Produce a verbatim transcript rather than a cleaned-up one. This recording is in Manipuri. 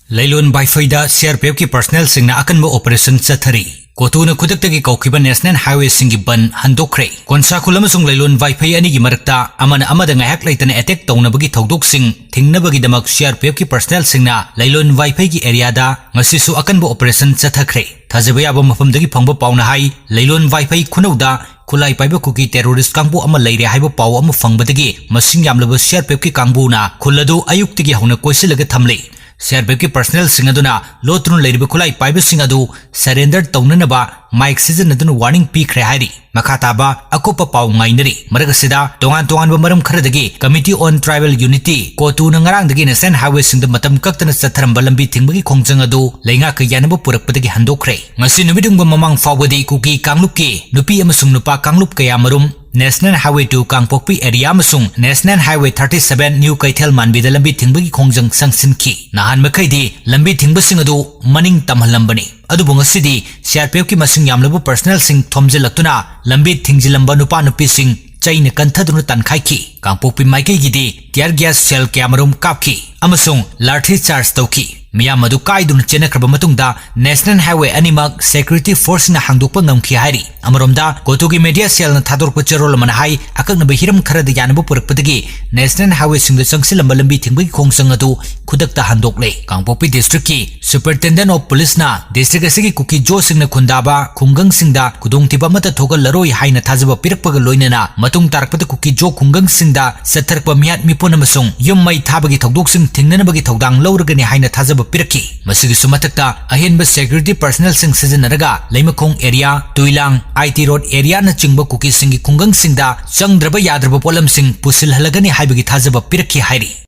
ꯂꯩꯂꯣꯟ ꯋꯥꯏꯐꯩꯗ ꯁꯤ ꯑꯥꯔ ꯄꯤ ꯑꯦꯐꯀꯤ ꯄꯔꯁꯅꯦꯜꯁꯤꯡꯅ ꯑꯀꯟꯕ ꯑꯣꯄꯔꯦꯁꯟ ꯆꯠꯊꯔꯤ꯫ ꯀꯣꯇꯨꯅ ꯈꯨꯗꯛꯇꯒꯤ ꯀꯧꯈꯤꯕ ꯅꯦꯁꯅꯦꯜ ꯍꯥꯏꯋꯦꯁꯤꯡꯒꯤ ꯕꯟ ꯍꯟꯗꯣꯛꯈ꯭ꯔꯦ꯫ ꯀꯣꯟꯁꯥꯈꯨꯜ ꯑꯃꯁꯨꯡ ꯂꯩꯂꯣꯟ ꯋꯥꯏꯐꯩ ꯑꯅꯤꯒꯤ ꯃꯔꯛꯇ ꯑꯃꯅ ꯑꯃꯗ ꯉꯥꯏꯍꯥꯛ ꯂꯩꯇꯅ ꯑꯦꯇꯦꯛ ꯇꯧꯅꯕꯒꯤ ꯊꯧꯗꯣꯛꯁꯤꯡ ꯊꯤꯡꯅꯕꯒꯤꯗꯃꯛ ꯁꯤ ꯑꯥꯔ ꯄꯤ ꯑꯦꯐꯀꯤ ꯄꯔꯁꯅꯦꯜꯁꯤꯡꯅ ꯂꯩꯂꯣꯟ ꯋꯥꯏꯐꯩꯒꯤ ꯑꯦꯔꯤꯌꯥꯗ ꯉꯁꯤꯁꯨ ꯑꯀꯟꯕ ꯑꯣꯄꯔꯦꯁꯟ ꯆꯠꯊꯈ꯭ꯔꯦ꯫ ꯊꯥꯖꯕ ꯌꯥꯕ ꯃꯐꯝꯗꯒꯤ ꯐꯪꯕ ꯄꯥꯎꯅ ꯍꯥꯏ, ꯂꯩꯂꯣꯟ ꯋꯥꯏꯐꯩ ꯈꯨꯅꯧꯗ ꯈꯨꯠꯂꯥꯏ ꯄꯥꯏꯕ ꯀꯨꯀꯤ ꯇꯦꯔꯣꯔꯤꯁ ꯀꯥꯡꯕꯨ ꯑꯃ ꯂꯩꯔꯦ ꯍꯥꯏꯕ ꯄꯥꯎ ꯑꯃ ꯐꯪꯕꯗꯒꯤ ꯃꯁꯤꯡ ꯌꯥꯝꯂꯕ ꯁꯤ ꯑꯥꯔ ꯄꯤ ꯑꯦꯐꯀꯤ ꯀꯥꯡꯕꯨꯅ ꯈꯨꯜ ꯑꯗꯨ ꯑꯌꯨꯛꯇꯒꯤ ꯍꯧꯅ ꯀꯣꯏꯁꯤꯜꯂꯒ ꯊꯝꯂꯤ꯫ ꯁꯤ ꯑꯥꯔ ꯄꯤ ꯑꯦꯐꯀꯤ ꯄꯔꯁꯅꯦꯜꯁꯤꯡ ꯑꯗꯨꯅ ꯂꯣꯠꯇꯨꯅ ꯂꯩꯔꯤꯕ ꯈꯨꯠꯂꯥꯏ ꯄꯥꯏꯕꯁꯤꯡ ꯑꯗꯨ ꯁꯔꯦꯟꯗꯔ ꯇꯧꯅꯅꯕ ꯃꯥꯏꯛ ꯁꯤꯖꯤꯟꯅꯗꯨꯅ ꯋꯥꯔꯅꯤꯡ ꯄꯤꯈ꯭ꯔꯦ ꯍꯥꯏꯔꯤ꯫ ꯃꯈꯥ ꯇꯥꯕ ꯑꯀꯨꯞꯄ ꯄꯥꯎ ꯉꯥꯏꯅꯔꯤ꯫ ꯃꯔꯛ ꯑꯁꯤꯗ ꯇꯣꯉꯥꯟ ꯇꯣꯉꯥꯟꯕ ꯃꯔꯝ ꯈꯔꯗꯒꯤ Committee on Tribal Unity, ꯀꯣꯇꯨꯅ ꯉꯔꯥꯡꯗꯒꯤ ꯅꯦꯁꯅꯦꯜ ꯍꯥꯏꯋꯦꯁꯤꯡꯗ ꯃꯇꯝ ꯀꯛꯇꯅ ꯆꯠꯊꯔꯝꯕ ꯂꯝꯕꯤ ꯊꯤꯡꯕꯒꯤ ꯈꯣꯡꯖꯪ ꯑꯗꯨ ꯂꯩꯉꯥꯛꯀ ꯌꯥꯅꯕ ꯄꯨꯔꯛꯄꯗꯒꯤ ꯍꯟꯗꯣꯛꯈ꯭ꯔꯦ꯫ ꯉꯁꯤ ꯅꯨꯃꯤꯠꯌꯨꯡꯕ ꯃꯃꯥꯡ ꯐꯥꯎꯕꯗꯤ ꯀꯨꯀꯤ ꯀꯥꯡꯂꯨꯞꯀꯤ ꯅꯨꯄꯤ ꯑꯃꯁꯨꯡ ꯅꯨꯄꯥ ꯀꯥꯡꯂꯨꯞ ꯀꯌꯥꯃꯔꯨꯝ National Highway two ꯀꯥꯡꯄꯣꯛꯄꯤ ꯑꯦꯔꯤꯌꯥ ꯑꯃꯁꯨꯡ National Highway thirty seven New ꯀꯩꯊꯦꯜ ꯃꯥꯟꯕꯤꯗ ꯂꯝꯕꯤ ꯊꯤꯡꯕꯒꯤ ꯈꯣꯡꯖꯪ ꯆꯪꯁꯤꯟꯈꯤ꯫ ꯅꯍꯥꯟ ꯃꯈꯩꯗꯤ ꯂꯝꯕꯤ ꯊꯤꯡꯕꯁꯤꯡ ꯑꯗꯨ ꯃꯅꯤꯡ ꯇꯝꯍꯜꯂꯝꯕꯅꯤ꯫ ꯑꯗꯨꯕꯨ ꯉꯁꯤꯗꯤ ꯁꯤ ꯑꯥꯔ ꯄꯤ ꯑꯦꯐꯀꯤ ꯃꯁꯤꯡ ꯌꯥꯝꯂꯕ ꯄꯔꯁꯅꯦꯜꯁꯤꯡ ꯊꯣꯝꯖꯤꯜꯂꯛꯇꯨꯅ ꯂꯝꯕꯤ ꯊꯤꯡꯖꯤꯜꯂꯝꯕ ꯅꯨꯄꯥ ꯅꯨꯄꯤꯁꯤꯡ ꯆꯩꯅ ꯀꯟꯊꯗꯨꯅ ꯇꯥꯟꯈꯥꯏꯈꯤ꯫ ꯀꯥꯡꯄꯣꯛꯄꯤ ꯃꯥꯏꯀꯩꯒꯤꯗꯤ tear gas shell ꯀꯌꯥꯃꯔꯨꯝ ꯀꯥꯞꯈꯤ ꯑꯃꯁꯨꯡ ꯂꯥꯊꯤ ꯆꯥꯔꯖ ꯇꯧꯈꯤ꯫ ꯃꯤꯌꯥꯝ ꯑꯗꯨ ꯀꯥꯏꯗꯨꯅ ꯆꯦꯟꯅꯈ꯭ꯔꯕ ꯃꯇꯨꯡꯗ ꯅꯦꯁꯅꯦꯜ ꯍꯥꯏꯋꯦ ꯑꯅꯤꯃꯛ ꯁꯦꯀ꯭ꯌꯨꯔꯤꯇꯤ ꯐꯣꯔꯁꯁꯤꯡꯅ ꯍꯥꯡꯗꯣꯛꯄ ꯉꯝꯈꯤ ꯍꯥꯏꯔꯤ꯫ ꯑꯃꯔꯣꯝꯗ, ꯀꯣꯇꯨꯒꯤ ꯃꯦꯗꯤꯌꯥ ꯁꯦꯜꯅ ꯊꯥꯗꯣꯔꯛꯄ ꯆꯦꯔꯣꯜ ꯑꯃꯅ ꯍꯥꯏ, ꯑꯀꯛꯅꯕ ꯍꯤꯔꯝ ꯈꯔꯗ ꯌꯥꯅꯕ ꯄꯨꯔꯛꯄꯗꯒꯤ ꯅꯦꯁꯅꯦꯜ ꯍꯥꯏꯋꯦꯁꯤꯡꯗ ꯆꯪꯁꯤꯜꯂꯝꯕ ꯂꯝꯕꯤ ꯊꯤꯡꯕꯒꯤ ꯈꯣꯡꯖꯪ ꯑꯗꯨ ꯈꯨꯗꯛꯇ ꯍꯟꯗꯣꯛꯂꯦ꯫ ꯀꯥꯡꯄꯣꯛꯄꯤ ꯗꯤꯁꯇ꯭ꯔꯤꯛꯀꯤ Superintendent of Policeꯅ ꯗꯤꯁꯇ꯭ꯔꯤꯛ ꯑꯁꯤꯒꯤ ꯀꯨꯀꯤ ꯖꯣꯁꯤꯡꯅ ꯈꯨꯟꯗꯥꯕ ꯈꯨꯡꯒꯪꯁꯤꯡꯗ ꯈꯨꯗꯣꯡꯊꯤꯕ ꯑꯃꯠꯇ ꯊꯣꯛꯍꯜꯂꯔꯣꯏ ꯍꯥꯏꯅ ꯊꯥꯖꯕ ꯄꯤꯔꯛꯄꯒ ꯂꯣꯏꯅꯅ ꯃꯇꯨꯡ ꯇꯥꯔꯛꯄꯗ ꯀꯨꯀꯤ ꯖꯣ ꯈꯨꯡꯒꯪꯁꯤꯡꯗ ꯆꯠꯊꯔꯛꯄ ꯃꯤꯍꯥꯠ ꯃꯤꯄꯨꯟ ꯑꯃꯁꯨꯡ ꯌꯨꯝ ꯃꯩ ꯊꯥꯕꯒꯤ ꯊꯧꯗꯣꯛꯁꯤꯡ ꯊꯤꯡꯅꯅꯕꯒꯤ ꯊꯧꯗꯥꯡ ꯂꯧꯔꯒꯅꯤ ꯍꯥꯏꯅ ꯊꯥꯖꯕ ꯄꯤꯔꯛꯈꯤ꯫ ꯃꯁꯤꯒꯤꯁꯨ ꯃꯊꯛꯇ ꯑꯍꯦꯟꯕ ꯁꯦꯀ꯭ꯌꯨꯔꯤꯇꯤ ꯄꯔꯁꯅꯦꯜꯁꯤꯡ ꯁꯤꯖꯤꯟꯅꯔꯒ ꯂꯩꯃꯈꯣꯡ ꯑꯦꯔꯤꯌꯥ, ꯇꯨꯏꯂꯥꯡ, ꯑꯥꯏ ꯇꯤ ꯔꯣꯗ ꯑꯦꯔꯤꯌꯥꯅꯆꯤꯡꯕ ꯀꯨꯀꯤꯁꯤꯡꯒꯤ ꯈꯨꯡꯒꯪꯁꯤꯡꯗ ꯆꯪꯗ꯭ꯔꯕ ꯌꯥꯗ꯭ꯔꯕ ꯄꯣꯠꯂꯝꯁꯤꯡ ꯄꯨꯁꯤꯜꯍꯜꯂꯒꯅꯤ ꯍꯥꯏꯕꯒꯤ ꯊꯥꯖꯕ ꯄꯤꯔꯛꯈꯤ ꯍꯥꯏꯔꯤ꯫